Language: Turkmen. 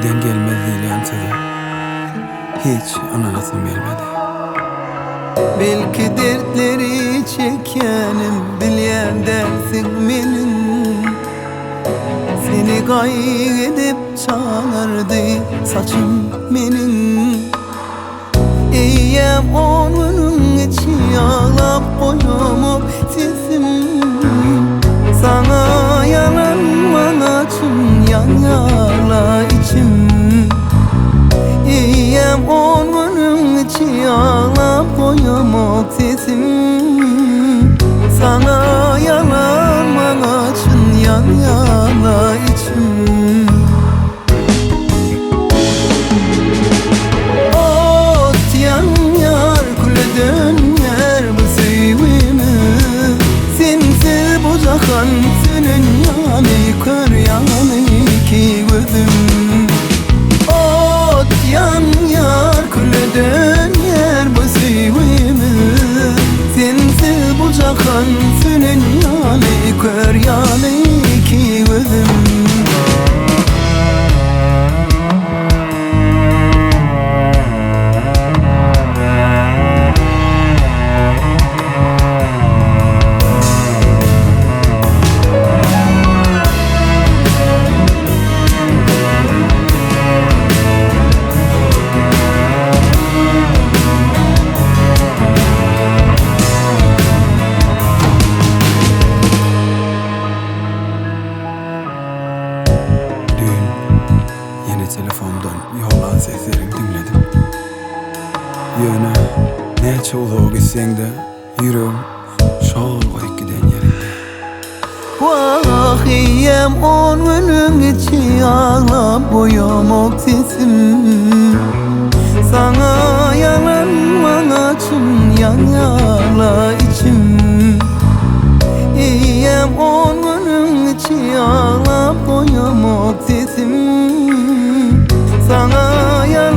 Giden gelmez diýilýän söze hiç ynanasym gelmedi. Belki dertleri çekýänim bilýän dälsiň meniň. Seni gaýgy edip çalardy saçym meniň. Eýýäm on günüň içi aglap goýamok sesim. Saňa ýalan maňa çyn ýanýarla içim. Eýýäm on günüň içi aglap goýamok sesim. Saňa ýalan maňa çyn ýanýarla içim. Ot ýanýar, küle dönýär bu söýgimiz. Sensiz bu jahan sönen ýaly, kör ýaly iki gözüm. Ot ýanýar, küle dönýär bu söýgimiz. Sensiz bu jahan sönen ýaly, kör ýaly iki gözüm. Düýn ýene telefondan ýollan sesleriňi diňledim. Ýöne näçe uzaga gitseň-de ýüregim şol goýup giden ýerinde. Wah, eýýäm on günüň içi aglap goýamok sesim. Saňa ýalan, maňa çyn ýanýar-la içim. Eýýäm on günüň içi aglap goýamok sesim. Saňa ýalan.